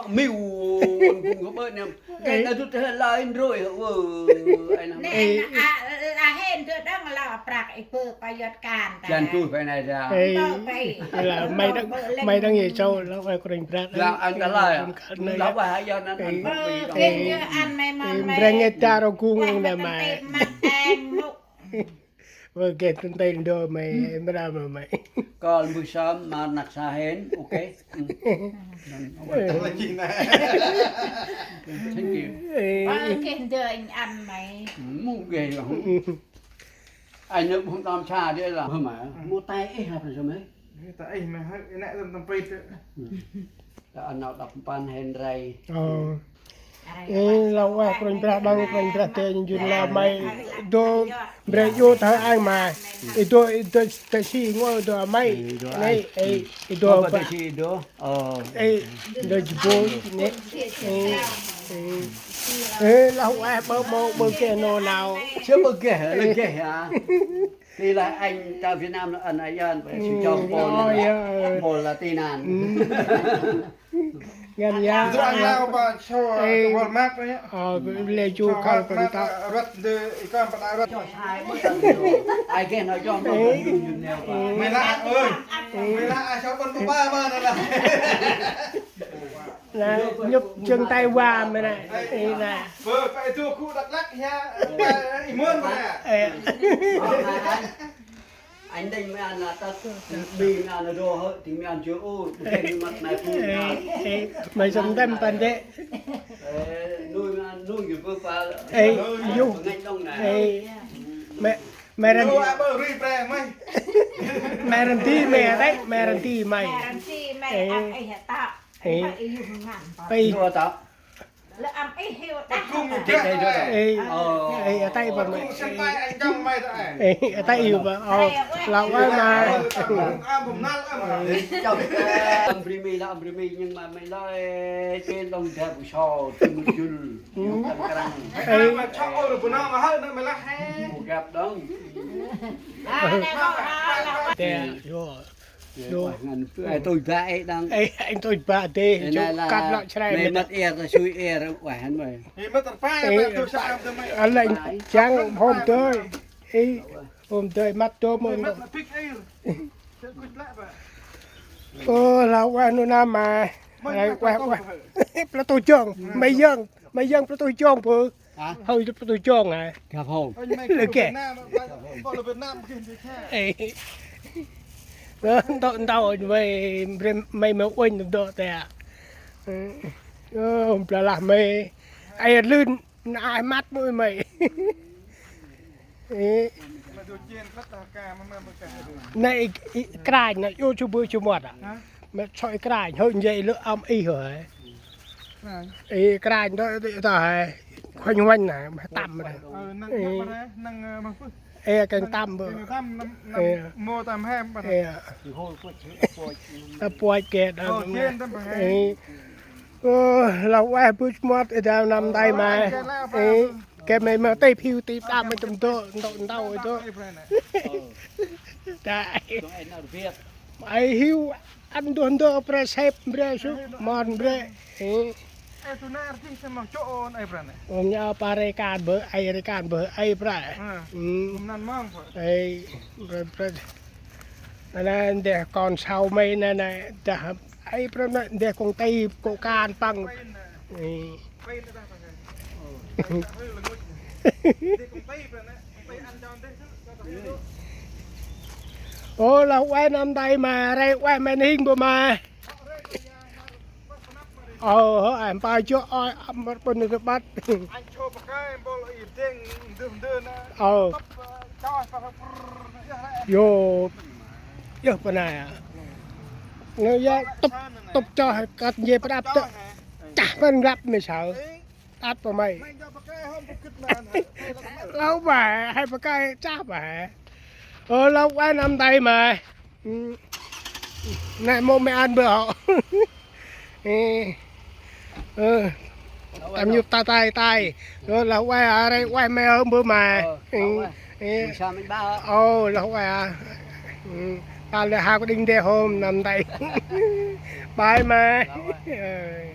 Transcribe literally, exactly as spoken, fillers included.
Miu, ung ƀơ̆ nem. Ê. Ê, na dŭt he lai ndrôi, ơ, ai na. Nê, ê, a, a, hên dŭt đăng la prăk i bơ pa yot kan ta. Jan tu pe nai ja. Ê, ê, la mai đăng, mai đăng ye châu, la mai kring brat. La ăn ta lai. Ê, la wa ha yan ăn, ăn. Ê, ê, ăn mai mon mai. Breng ta ro gung ung na mai. Mat em muk. Ơ, geh tât ntil ndơ may, mra ma may. Kơl mbơh sơm ma năk sa hên, ok. Thank you. Ơ, geh ndơ anh ăn may. Mô geh lah. Anh nơ bông tơm sa dê lah. Mô tay ih hăp lah sa may. Tay ih may hăp, nê tơm tơm prit. Ta ăn nau đăp mpăn hên rei. Ơ. Ê, lah ueh Kôranh Brah đăng, Kôranh Brah dê njŭn lah may dô mbre yô thơ ang ma. Ê dô, ê dô, tê si ngô dô may. Ê, ê, ê dô ba. Ê, dô jibô, nê. Ê, ê. Ê, lah ueh bơ mô, bơ geh nô nau. Siapa geh, lah geh ya. Ti lah anh ta Việt Nam ăn ayan, si chong pô, pô Latin ăn. Ngăn ya. Drang nau ba so, ê, Walmart ya. Ơ, lê chu khâu păng ta. Răt de, i kan păng răt. Ai geh nau jong, ê. May lah, ơi. May lah, ai so păng ba ba nau lah. Nê, nhŭp jâng tay wa mê nê. Ê, nê. Bơ, pa i du khu Dak Lak ya, pa i mơn mê nê. Ê. Anh đinh mê ăn là tât, bi mê ăn là đô hơi, thì mê ăn chưa u, bơ kênh măt mê phu. Ê, ê, may sâm tâm pan dê. Ê, nuôi mê ăn, nuôi kiểu bơ pa. Ê, yu. Ngành đông nè. Ê, mê, mê răn. Nuôi bơ ri pre may. Mê răn ti mê, tay, mê răn ti may. Mê răn ti may, ê. Ăn ê hả ta. Ê. Ê. Ê, ê, a tay ba may. Ê, a tay ba may. Ê, a tay ba. Ơ, lah ueh ma. Ê, chào. Ăn bri mi lah, ăn bri mi, nhưng mà mày nói trên đồng đẹp của sò, trên một jul. Ê. Một gap đó. Tê, yo. Yo. Ai tôi ba ê đăng. Ê, anh tôi ba dê. Ê, chụp nai là cắt lọ chrai mê mê. Măt ê ta sui ê ra ueh hăn mê. Ê, măt ta pa, ê, ta tu sa ta mê. Anh lệnh chăng hôm tới. Ê, hôm tới măt tô môn. Măt pik ê. Ô, lah ueh nu nama. Mê, mê, ueh, mê, ueh. Plơ tô jong, mê yơng, mê yơng plơ tô jong bơ. Hả? Hơi plơ tô jong hả? Gap hông? Lơ kê. Ê. Ntâu, ntâu, mê, mê, mê uênh ntâu tê. Ơ, hôm plơ lah mê. Ai lưn, na ai măt mô mê. Ê. Nê, kranh, nê, yô chu bơ chu mot à? Hả? Mê soi kranh, hơi njê lơ âm y hả? Kranh. Ê, kranh đó, đó, đó hả? Khoanh hoanh nè, mê tăm nè. Ê. Ê, kênh tăm bơ. Kênh tăm, năm, năm, ê. Mô tăm hem bơ. Ê. Ta puach kê đó. Ê. Ơ, lah ueh bơ mot, ê, đao năm tay mê. Ê. Kê mê mê tê phiu tê đao mê tŭm dô, ntâu, ntâu, ê dô. Ê, brah nê. Ơ. Dah. Dong ê nau rbiêt. Ai hiu ăn dô ntô bre sep bre su, mon bre. Ê. Ê, tu nê artis mê mâu chô ôn, ê, brah nê. Ôm nha pa rê kan bơ, ê, rê kan bơ, ê, brah. Ơ. Ôm năn mong bơ. Ê, brah, brah. Nê, nê, ndeh kon sau mê nê, nê, dah, ê, brah nê, ndeh kông tê, kông kan păng. Ê. Ô, lah ueh năm tay mê, rê ueh mê hing bơ mê. Ô, hơ, em pa chô, ôi, ăm bơr pơnư tơ băt. Ô. Yô, yơ pơnai à. Ngơ ya tŭp, tŭp chô, kăt njê pơdăp tơ. Chah pơnglăp mê saơ. Ăt pa may. Lah ueh, hay pa kơi chah pa. Ơ, lah ueh năm tay mê. Nê mô mê ăn bơ hŏ. Ê. Ơ. Tâm nhŭp ta tay tay. Ơ, lah ueh, a rê ueh mê ơ bơ mê. Ê. Ơ, lah ueh a. Ta lĕ hao đinh đê hôm năm tay. Bye mê. Ơ.